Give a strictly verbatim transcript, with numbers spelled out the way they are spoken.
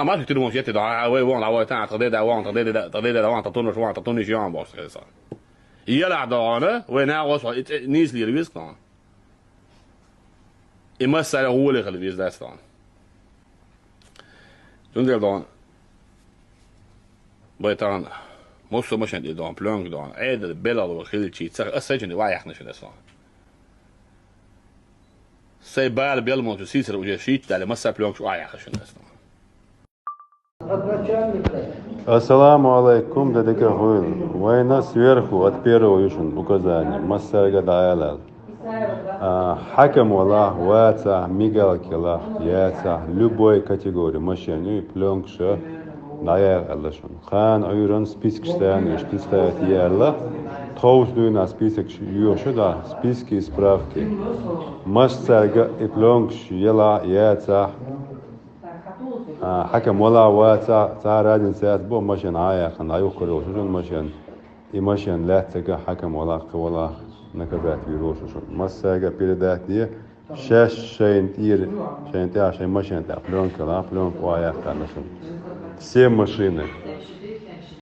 Ма ши тирмон шетти да, а, вай вон, а вай тан, тадеда вон, тадеда, тадеда вон, татунуш вон, татунуш ян бос хеса. Яла дона, вай на гос, нийс лир вис кон. И масса гули хал вис дастон. Тундел дон. Байтан. Мосо машин ди дон, пленк дон. Эдер белал хил чи, цар асаджин ва яхна шин дастон. Сай бал белмон, сисер уже шит, дали масса пленк ва яхна шин дастон. Ассаламу алейкум, дедека хуйл. Вайна сверху от первого юшин указание. Массарга даялал. А, хакам вала, ваца, мигалкела, яца, любой категории машины, пленкша, даял аллашин. Хан уйран список стан, список яла, тховс дуйна список юша да, списки и справки. Массарга и пленкш ела, яца, А, хакам вала ваца, ца разница яц бо машин ая, хан аюх курил шушун машин. И машин лят цага хакам вала, кы вала, наказать виру шушун. Массага передать не, шаш шайн тир, шайн тя, шайн машин тя, пленка ла, пленка ая, хан шун. Все машины.